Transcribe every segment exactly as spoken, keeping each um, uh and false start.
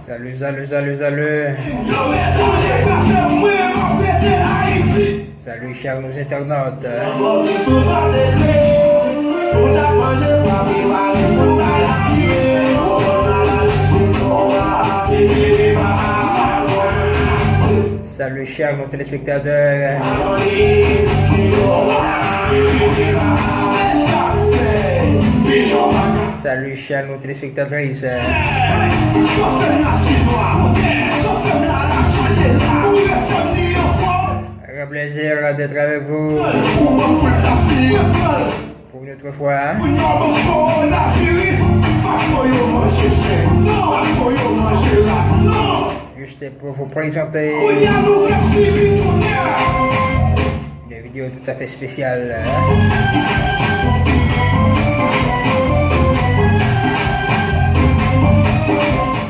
Salut, salut, salut, salut. Salut, chers nos internautes. Salut, chers nos téléspectateurs. Salut, chers nos téléspectateurs. Grand plaisir d'être avec vous pour une autre fois. Juste pour vous présenter une vidéo tout à fait spéciale.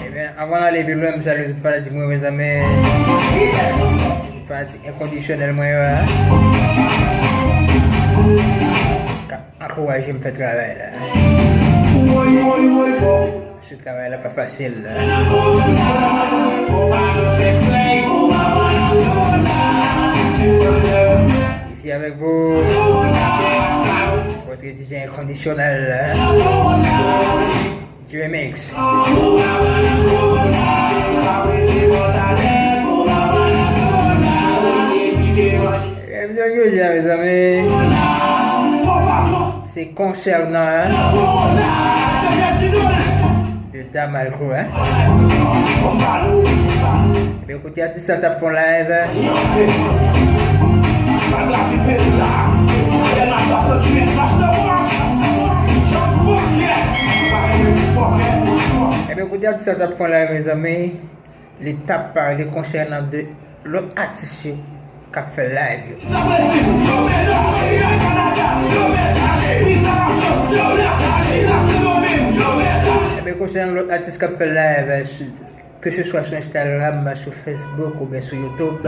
Ebyen, avan n ale pi lwen, m salye tout fanatik mwen, mezanmi. Tout fanatik enkondisyonèl mwen yo, k ap ankouraje m fè travay la. Paske travay la pa fasil. Ici avec vous, votre D J inconditionnel, J M X. Ebyen, jodi a, mezanmi, se konsènan, hein, de Damalco, hein. Ebyen, kote atis sa t ap fè yon live, hein. Ebyen, kote atis sa t ap fè yon live, mezanmi, li t ap pale konsènan de lòt atis yo k ap fè live yo. Ebyen, konsènan lòt atis k ap fè live, euh, sou, ke se swa sou Instagram, sou Facebook oubyen sou YouTube.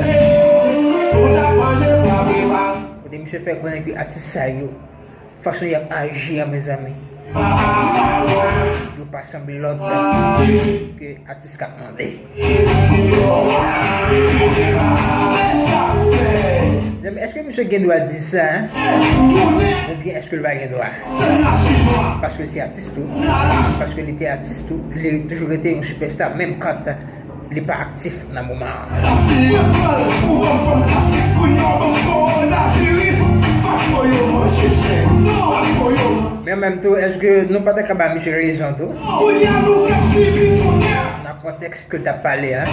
Kote misye fè konnen ke atis sa yo, fason y ap aji an, mezanmi, yo pa sanble lòt ke atis k ap mande. Mezanmi, èske misye gen dwa di sa, hein? Oubyen èske l pa gen dwa? Paske l se atis tou. Paske li te atis tou. Li toujou rete yon sipèsta, menm kan li pa aktif nan moman an. Men an menm tou, èske nou pa ta ka ba misye rezon tou? Nan kontèks ke l t ap pale a.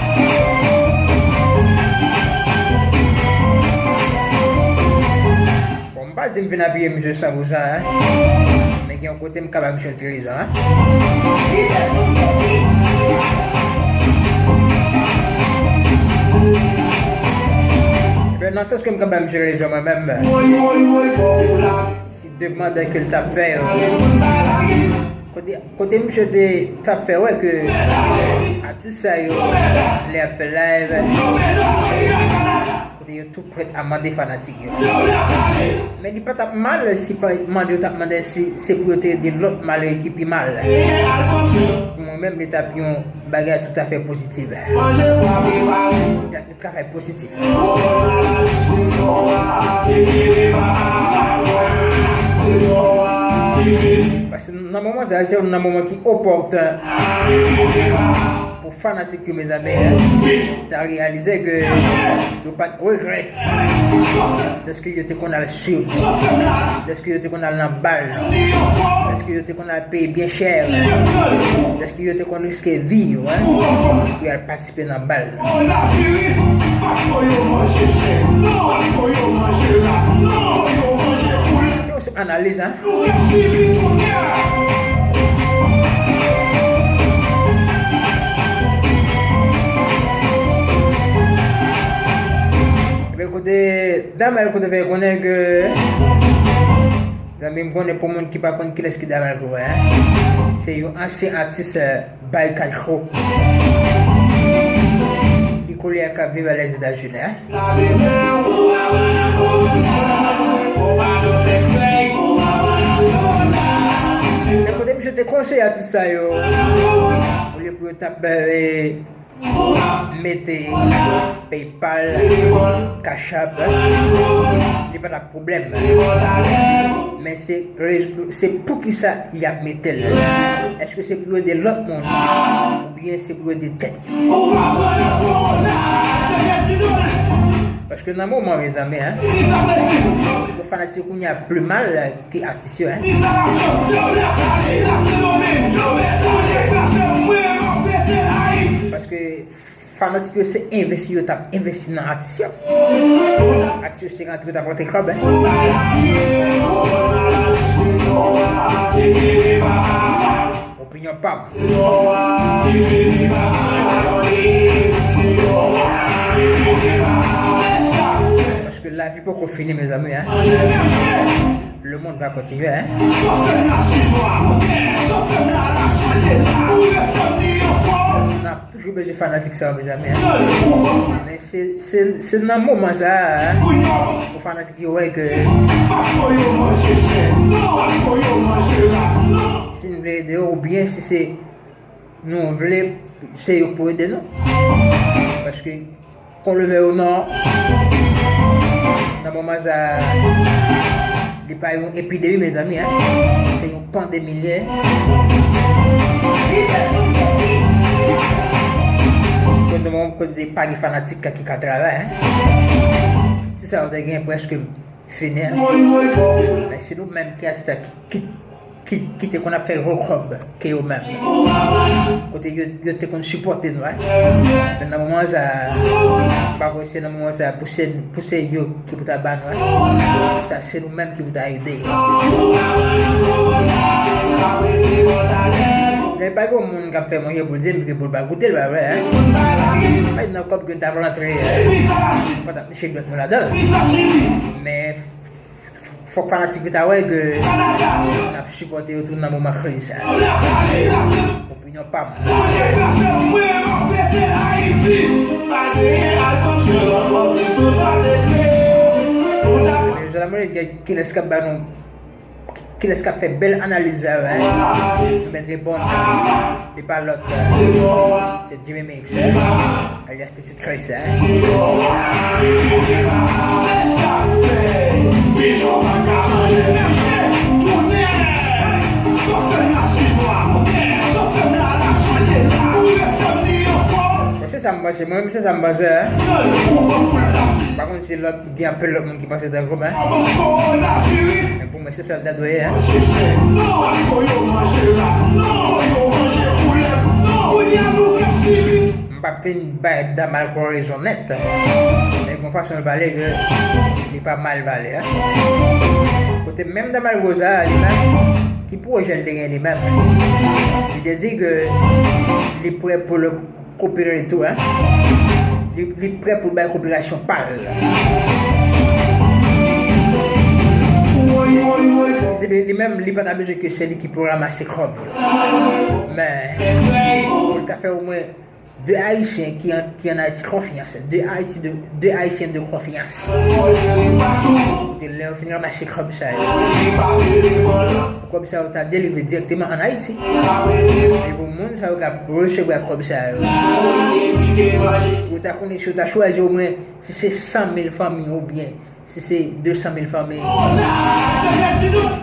Bon, m pa di m vin apiye misye san pou san, hein. Men gen yon kote m ka ba misye yon ti rezon, hein. Ebyen, nan sans ke m ka ba misye rezon mwen menm, si demann ke l t ap fè yo, kote, kote misye te, t ap fè wè ke atis sa yo, lè y ap fè live, kote yo tou prèt a mande fanatik yo. Men li pa t ap mal si pa, mande yo t ap mande si se pou yo te ede lòt malere ki pi mal. Pou mwen menm, li t ap yon bagay toutafè pozitif. Li t ap yon travay pozitif. Paske nan moman sa, se youn nan moman ki opòtèn pou fanatik yo, mezanmi, ta reyalize ke yo pa t regrèt dèske yo te konn al swiv, dèske yo te konn al nan bal, dèske yo te konn al peye byen chè, dèske yo te konn riske vi yo, hein, pou y al patisipe nan bal. Yo, se analiz, hein. Ebyen, kote Damel, kote fè konnen ke, zanmi m, konnen pou moun ki pa konn kilès ki Damel Cover, hein, se yon ansyen atis, euh, Barikad Show ki koulye a k ap viv Lèzetazini, hein. Lave men w, ou pa pran nan Se atis sa yo, olye pou yo t ap, eh, mete PayPal, Cash App, li pa t ap pwoblèm. Men se, se poukisa y ap mete l. Èske se pou yo ede lòt moun oubyen se pou yo ede tèt yo? Paske nan moman, mezanmi, hein, fanatik yo kounye a pi mal ke atis yo, hein. Paske fanatik yo se envesti yo t ap envesti nan atis yo. Atis yo se rantre yo t ap rantre kòb, hein. Opinyon pa m. Paske lavi poko fini, mezanmi, hein. Le monde va continuer, hein. N ap toujou bezwen fanatik sa yo, mezanmi, hein. Men se, se, se nan moman sa a, hein, pou fanatik yo wè ke si n vle ede yo, oubyen si se nou vle, se yo pou ede nou. Paske, kon le vèy ou non, nan moman sa, li pa yon epidemi, mezanmi, hein. Se yon pandemi li ye. Kote moman kote pa gen fanatik ki ka travay, hein. Ti sa yo te gen prèske fini, hein. Men se nou menm ki atis ki, ki, ki, ki te konn ap fè gwo kòb ke yo menm. Kote yo, yo te konn sipòte nou, hein. Men nan moman sa, m pa kwè se nan moman sa pou se, pou se yo ki pou ta ba nou, hein. Sa se nou menm ki pou ta ede yo. Men pa gen moun k ap fè manje pou l di m ke pou l pa goute l, pa vre, hein. Pa gen nan kòb ke n t ap rantre, hein. Pandan Misye dwèt nou ladan l. Men fòk fanatik yo ta wè ke n ap sipòte yo tou nan moman kriz sa. Opinyon pa m. Kilès k ap ba nou, kilès k ap fè bèl analiz sa yo, hein? Nou mèt reponn. Li pa lòt, euh, se Jimmy Mix, alias Pitit Kris, hein? Bon, se sa m panse, mwen menm se sa m panse, hein? Pa konn si lòt, gen anpil lòt moun ki panse tankou mwen. Men pou mwen, se sa l ta dwe ye, hein. M p ap fin bay Damalco rezon nèt. Men gon fason l pale ke li pa mal pale, hein. Kote menm Damalco sa a, li menm, ki pwojè l te gen li menm? Li te di ke li prè pou l kopire tou, hein. Li, li prè pou bay kopirasyon pa l. Li, li menm, li pa ta bezwen ke se li ki pou ranmase kòb yo. Men, pou l ta fè omwen de Ayisyen ki an, ki an Ayiti konfyans. De Ayiti, de, de Ayisyen de konfyans. Kote lè yo fin ranmase kòb sa yo, kòb sa yo ta delivre dirèkteman ann Ayiti. E pou moun sa yo k ap resevwa kòb sa yo, yo ta konnen si yo ta chwazi omwen, si se san mil fanmi oubyen si se de san mil fanmi,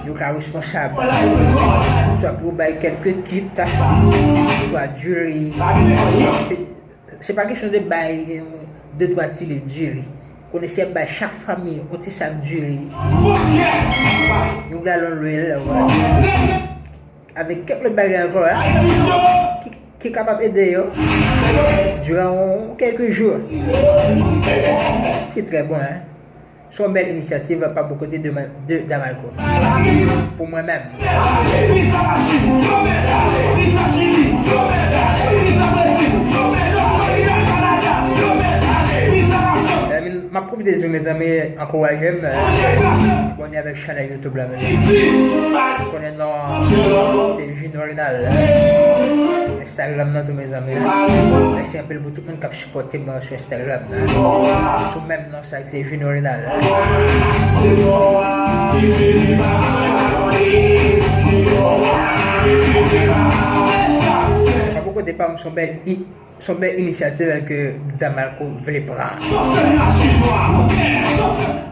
yo ka responsab. Swa pou yo bay kèlke kit, swa diri. Se pa kesyon de bay, eh, de twa ti liv diri. Konnen si y ap bay chak fanmi yon ti sak diri, yon galon lwil, avèk kèk lòt bagay ankò, hein, ki, ki kapab ede yo durant kèlke jou. Ki trè bon, hein. Se yon bèl inisyativ pa bò kote de, de Damalco. Pou mwen menm. M ap pwofite di w, mezanmi, ankouraje m, abòne avèk chanèl YouTube la, mezanmi. Konnen non, se Junior Renal. Instagram nan tou, mezanmi. Mèsi anpil pou tout moun k ap sipòte mwen sou Instagram nan. Sou menm non sa, se Junior Renal. Sa pou kote pa m, se yon bèl i- se yon bèl inisyativ ke Damalco vle pran.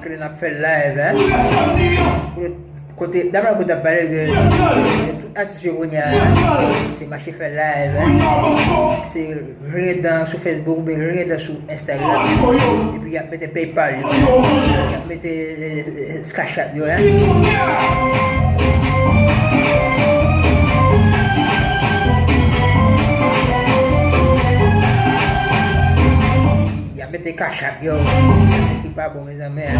Ke n ap fè live, hein. Pou kote Damalco t ap pale de, de tout atis yo kounye a, hein. Se mache fè live, hein. Se rendan sou Facebook oubyen rendan sou Instagram. Epi y ap mete PayPal yo. Y ap mete, eh, eh, Cash App yo, hein. Y ap mete Cash App yo. Ki pa bon, mezanmi, hein.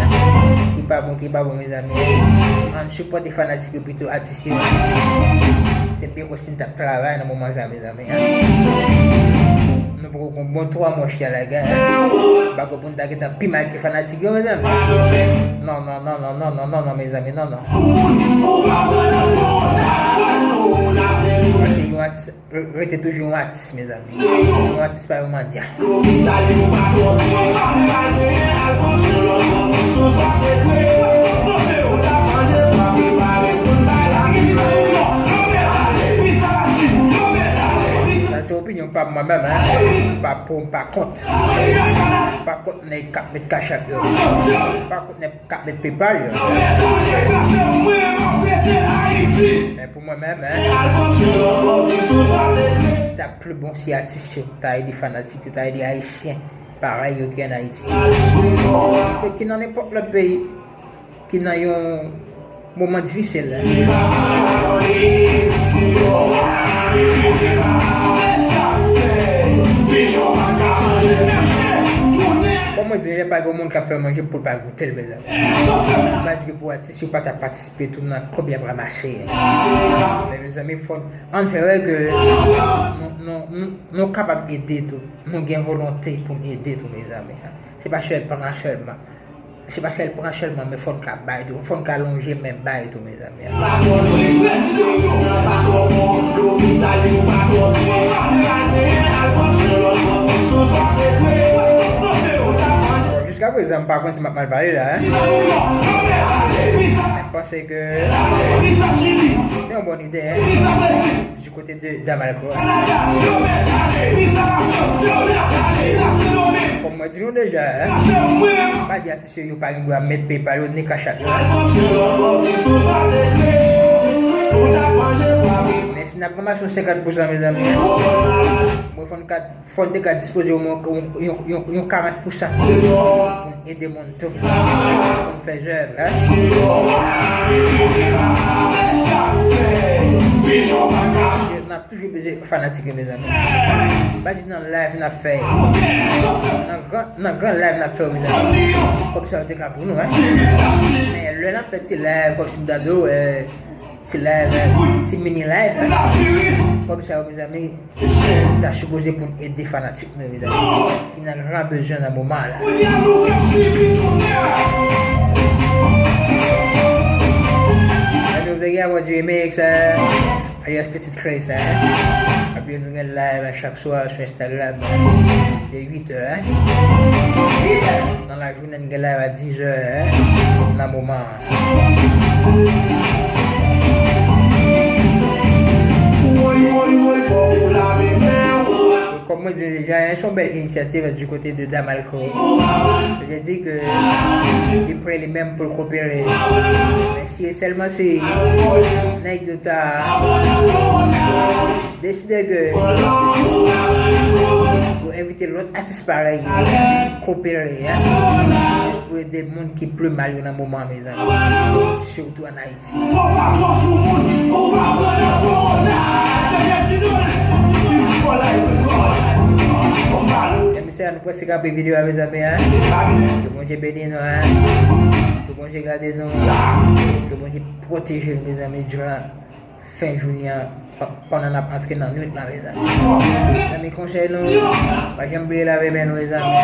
Ki pa bon, ki pa bon, mezanmi. Ann sipòte fanatik yo pito, atis yo. Se byen konsi n t ap travay nan moman sa, mezanmi, hein. Nou poko gon bon twa mwa chita lagè, hein. Bako pou n ta gentan pi mal ke fanatik yo, mezanmi. Non, non, non, mezanmi, non, non. Paske yon atis re- rete toujou yon atis, mezanmi. Yon atis pa yon mandyan. Sa se opinyon pa m mwen menm, hein. Pa pou, m pa kont. Pa kont nèg k ap met Cash App yo. Pa kont nèg k ap met PayPal yo. Men pou mwen menm, hein, ta pli bon si atis yo ta ede fanatik yo, ta ede ayisyen parèy yo ki ann Ayiti, e ki nan nenpòt lòt peyi, ki nan yon moman difisil. Kòman di, lè pa gen moun k ap fè manje pou l pa goute l, mezanmi. M pa di ke pou atis yo pa ta patisipe tou nan kòb y ap ranmase. Men mezanmi, fò n, ann fè wè ke nou, nou, nou, nou kapab ede tou. Nou gen volonte pou n ede tou, mezanmi. Se pa sèl pran sèlman. Se pa sèl pran sèlman, men fò n ka bay tou. Fò n ka lonje men bay tou, mezanmi. Jiska prezan, m pa konn si m ap mal pale la, hein. Men m panse ke se yon bòn ide, hein. Du côté de Damalco. Kòm mwen di nou deja, hein, pa di atis yo, yo pa gen dwa met PayPal yo ni Cash App yo. Men si n ap ranmase yon senkant pousan, mezanmi, mwen fò n ka, fò n te ka dispoze yon, yon, yon, yon, yon karant pousan pou n ede moun tou, pou n fè zèv, hein. N ap toujou bezwen fanatik yo, mezanmi. Pa di nan live n ap fè yo. Nan gran, nan gran live n ap fè yo, mezanmi. Kòb sa yo te ka pou nou, hein. Men lè n ap fè ti live, kòmsi m ta di w, eh, ti live, eh, ti mini live, hein. Kòb sa yo, mezanmi, ta sipoze pou n ede fanatik nou, mezanmi. Ki nan gran bezwen nan moman la. Kounye a nou k ap sibi tounè. Mezanmi, w te gen Avodi Remix, eh. Alias Petit Chris, hein. Epi nou gen live a chak swa sou Instagram, hein. Se uit è, hein. Nan lajounen, n gen live a diz è, hein. Nan moman an. Woy, woy, woy, fòk ou lave men w. Kòm mwen di deja, hein, se yon bèl inisyativ du côté de Damalco. Yo di ke li prè li menm pou l kopere. Men si e sèlman si nèg yo ta deside ke pou envite lòt atis parèy yo kopere, hein, pou ede moun ki pli mal yo nan moman, mezanmi. Sitou ann Ayiti. Fò pa twò sou moun, ou pa pran nan kowona. Senyè di nou, si w fò la, e fò la. Konba. Mesye, nou prèske kanpe videyo a, mezanmi, hein. Ke Bondye beni nou, hein. Ke Bondye gade nou. Ke Bondye pwoteje nou, mezanmi, diran fen jounen an, pa- pandan n ap antre nan nwit la, mezanmi. Mezanmi, konsèy nou, pa janm bliye lave men nou, mezanmi.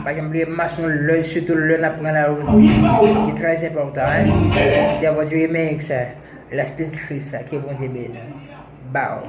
Pa janm bliye maske nou lè, sitou lè n ap pran lawout. Se trè enpòtan, hein. Te ap di remix, eh, Lespri Kris, ke Bondye beni. Bow.